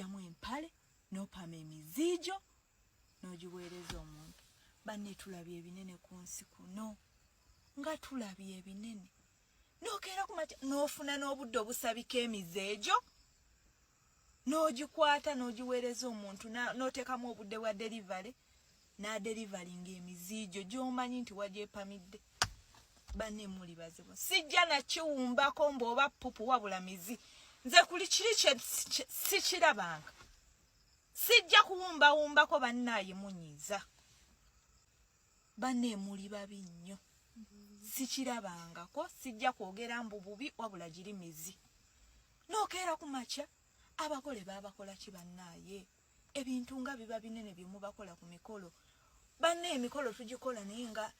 N'ojjamu empale, n'opama emiziijo, n'ogiweereza omuntu. Banne, tulabye ebinene ku nsi kuno, nga tulabye ebinene. N'okeera ku makya n'ofuna n'obudde obusabika emize egyo, n'ogikwata, n'ogiweereza omuntu, n'oteekamu obudde bwa delivery, n'adeliveringa emiziijo gy'omanyi nti wagyepamidde. Banne, muli bazibu. Sijja nakiwumbako mbu oba pupu, wabula mizi. Nze kuli kiri sikirabanga, sijja kuwumbawumbako. Bannaaye, munyiiza. Banne, muli babi nnyo. Sikirabangako, sijja kwogera mbu bubi, wabula giri mizi. N'okeera ku makya, abagole babakola ki? Bannaaye, ebintu nga biba binene bye mubakola ku mikolo. Banne, emikolo tugikola naye nga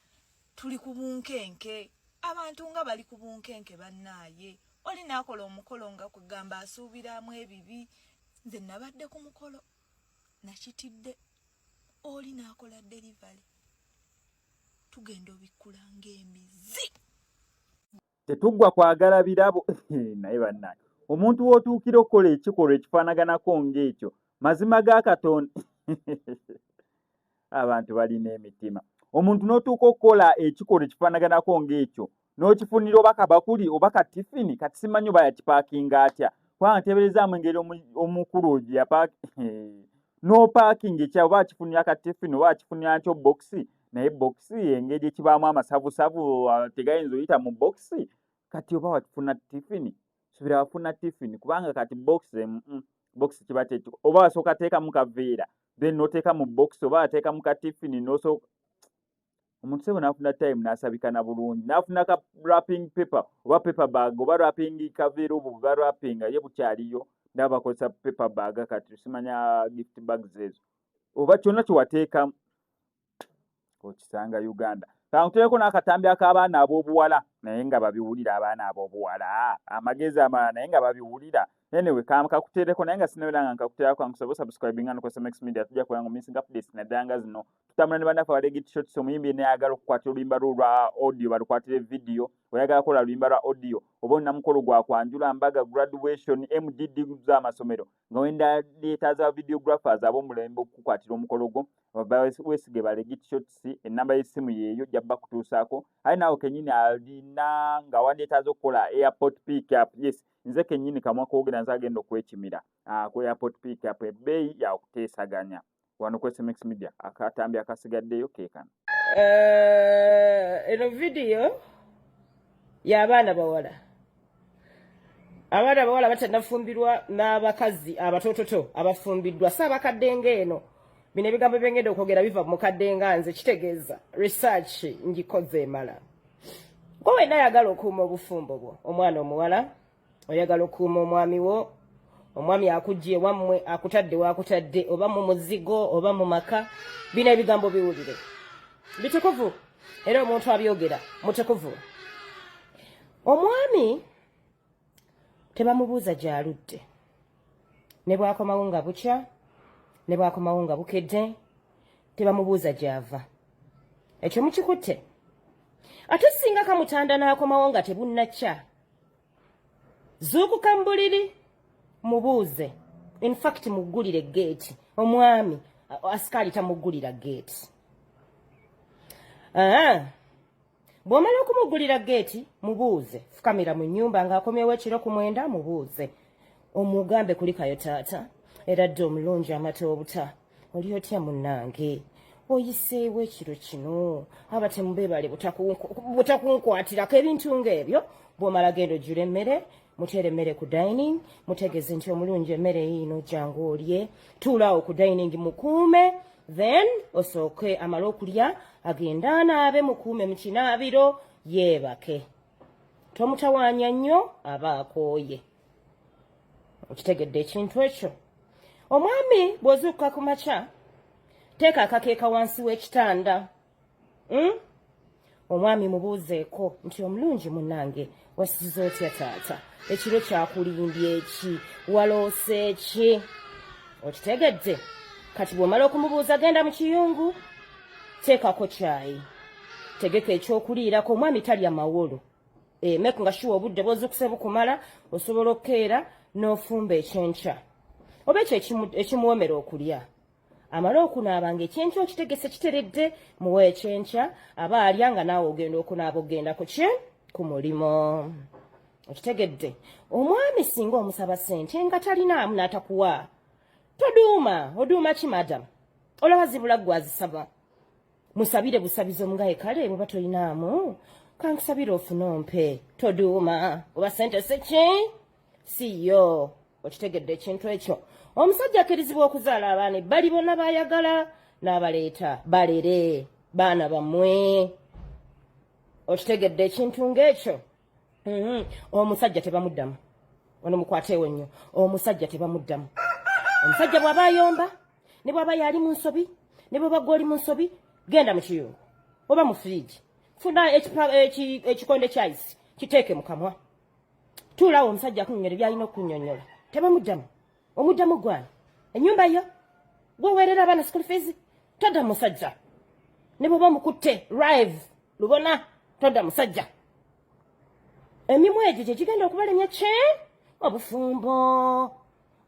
tuli ku bunkenke. Abantu nga bali ku bunkenke. Bannaaye, oli naakola omukolo nga kwegamba asuubiramu ebibi. Nze nabadde ku mukolo, nakitidde. Oli naakola delivery, tugenda obikkula ng'emizi. Tetuggwa kwagala birabo, naye bannange, omuntu w'otuukira okukola ekikolwa ekifaanaganako ng'ekyo, mazima ga Katonda, abantu balina emitima. Omuntu n'otuuka okukola ekikolwa ekifaanaganako ng'ekyo, n'okifunira oba kabakuli oba katifini, kati simanyi oba yakipaakinga atya, kubanga nteeberezaamu engeri omukulu oyo n'opaakinga ekya, oba akifunira katifini oba akifunira ntyo bokisi. Naye bokisi engeri ekibaamu amasavusavu tegayinza oyita mu bokisi. Kati oba wafuna tifini, subira wafuna tifini, kubanga kati bokisi, bokisi kiba kyekyo. Oba wasooka teekamu kaveera, then n'oteeka mu bokisi, oba wateekamu katifini, n'osooka omuntu sebo n'afuna time n'asabika na bulungi, n'afuna ka wrapping paper oba paper bag oba wrapping kaveera obwo bwe bawrappinga. Ye bukyaliyo, ndaba bakozesa paper bag kati, simanya gift bags ezo oba kyonna kyewateekamu okisanga Uganda. Kankuteereko n'akatambi ak'abaana ab'obuwala, naye nga babiwulira. Abaana ab'obuwala amagezi amalala, naye nga babiwulira. Anyway, kakuteereko, naye nga sinabera nga nkakuteerako, kankusaba subscribinga no Sms Media. Tujja kuba nga missing updates naddala nga zino. Tutambula ne bannaffe abalegit shots. Omuyimbi neyagala okukwatira oluyimba lwo olwa audio, balukwatire video. Oyagala kukola luyimba lwa audio, oba olina mukolo gwa kwanjula, mbaga, graduation, MDD z'amasomero, nga wenda yeetaaza videographers ab'omulembe okukukwatira omukolo gwo, weesige Balegit Shots. Enamba y'essimu yeeyo, jja bakutuusaako. Aye naawe kennyini alina nga wandyetaaza okukola airport pick up, yes, nze kennyini kamwa koogera, nze agenda okwekimira ku airport pick up. Ebbeeyi yakuteesaganya wano ku SMX Media. Akatambi akasigaddeyo keekano. Eno vidiyo y'abaana bawala. Abaana bawala batannafumbirwa n'abakazi abatoototo abafumbiddwa, si abakadde ng'eno. Bino ebigambo byengenda okwogera biva mu mukadde nga nze, kitegeeza research ngikoze emala. Gwe wenna ayagala okuuma obufumbo bwo, omwana omuwala oyagala okuuma omwami wo, omwami akujja ewammwe, akutadde wakutadde, oba mu muzigo oba mu maka, bino ebigambo biwulire, bitukuvu, era omuntu abyogera mutukuvu. Omwami tebamubuuza gy'aludde, ne bwakomawo nga bukya, ne bwakomawo nga bukedde, tebamubuuza gy'ava. Ekyo mukikutte. Ate singa kamutanda n'akomawo nga tebunnakya, zuukuka mu buliri, mubuuze. In fact, muggulire geeti. Omwami asikaali tamuggulira geeti. Bw'omala okumuggulira geeti, mubuuze. Fukamira mu nnyumba ng'akomyewo ekiro ku 9, mubuuze, omugambe, "Kulikayo taata, era dde omulungi amata obuta. Oli otya munnange? Oyiseewo ekiro kino? Abatemu beebale butakunkwatirako." Ebintu ng'ebyo. Bw'omala, genda ojjula emmere, muteere emmere ku dining, mutegeeze nti, "Omulungi, emmere yiino, jangu olye." Tuulaawo ku dining, mukuume, then osooke amale okulya, agende anaabe, mukuume mu kinaabiro, yeebake. Tomutawaanya nnyo, aba akooye. Okitegedde ekintu ekyo? Omwami bw'ozuukuka ku makya, teeka akakeeka wansi w'ekitanda, Omwami mubuuzeeko nti, "Omulungi munnange, wasiza otya taata? Ekiro kyakulimbye eki? Waloose ki?" Okitegedde? Kati bw'omala okumubuuza, genda mu kiyungu, teekako kyayi, tegeka ekyokuliirako. Omwami talya mawolo. Make nga sure obudde bwozukuse bukumala, osobola okukeera n'ofumba ekyenkya. oba ekyo ekimuwomera okulya. Amale okunaaba ng'ekyenkya okitegese kiteredde, muwe ekyenkya aba alya nga naawe ogenda okunaaba okugenda ku ki ku mulimu. Okitegedde? Omwami singa omusaba ssente nga talinaamu n'atakuwa, toduuma. Oduuma ki madamu? Olaba zibula ggwe azisaba. Musabire busabizi omugaye, kale bweba tolinaamu kankusabire ofune ompe. Toduuma oba sente siki siyo. Okitegedde ekintu ekyo? Omusajja akkirizibwa okuzaala abaana ebbali bonna bayagala n'abaleeta balere baana bammwe. Okitegedde ekintu ng'ekyo? Omusajja tebamuddamu. Ono mukwateewo nnyo. Omusajja tebamuddamu. Omusajja bw'aba ayomba, ne bw'aba yali mu nsobi, ne bw'oba gw'oli mu nsobi, genda mu kiyungu oba mu firiigi, funa ekikonde kya ice, kiteeke mu kamwa, tuulawo omusajja akunyonyola byalina okunyonyola. Tebamuddamu. Omuddamu gwani? Ennyumba yo gweweerera abaana school fees. Todda musajja ne bw'oba omukutte live lubona, todda musajja. Emimwa egyo gye gigenda okubalemya kye obufumbo.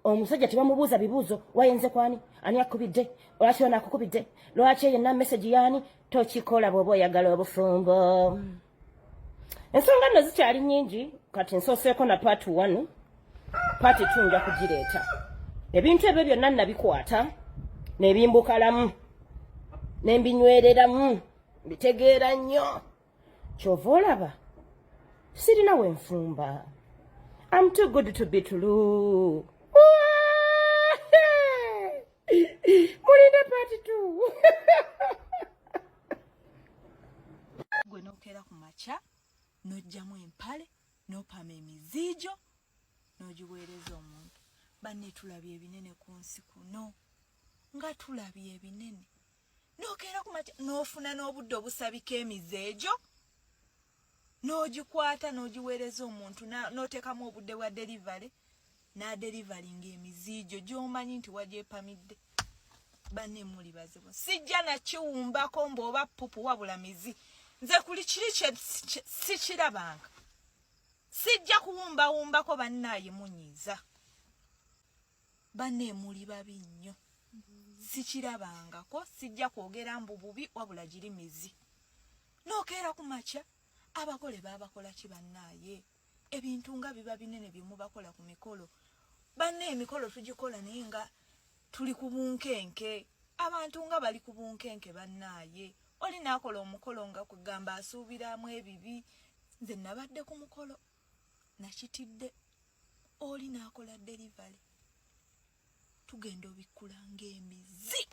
Omusajja tebamubuuza bibuuzo: wayenze kwani? Ani akubidde? Lwaki ono akukubidde? Lwaki eyo message yaani? Tokikola bw'oba oyagala obufumbo. Ensonga nno zikyali nnyingi. Kati nsooseeko na part 1, part 2 nja kugireeta. Ebintu ebyo byonna nabikwata nebimbukalamu nembinywereramu, mbitegeera nnyo. Kyova olaba sirina wenfumba. I'm too good to be true. Mulinde part 2. Gwe nokeera ku makya n'oggyamu empale n'opama emiziijo n'ogiweereza omuntu. Banne, tulabye ebinene ku nsi kuno, nga tulabye ebinene. Nokeera ku makya n'ofuna n'obudde obusabika emize egyo n'ogikwata n'ogiweereza omuntu, n'oteekamu obudde bwa delivery, n'adeliveringa emiziijo gy'omanyi nti wagyepamidde. Banne, muli bazibu. Sijja nakiwumbako mbu oba pupu, wabula mizi. Nze kuli kiri sikirabanga, sijja kuwumbawumbako. Bannaaye, munyiiza. Banne, muli babi nnyo. Sikirabangako, sijja kwogera mbu bubi, wabula giri mizi. Nokeera ku makya, abagole babakola ki bannaaye? Ebintu nga biba binene bye mubakola ku mikolo. Banne, emikolo tugikola naye nga tuli ku bunkenke. Abantu nga bali ku bunkenke. Bannaaye, oli naakola omukolo nga kwegamba asuubiramu ebibi. Nze nabadde ku mukolo nakitidde, oli naakola delivery, tugenda obikkula ng'emizi.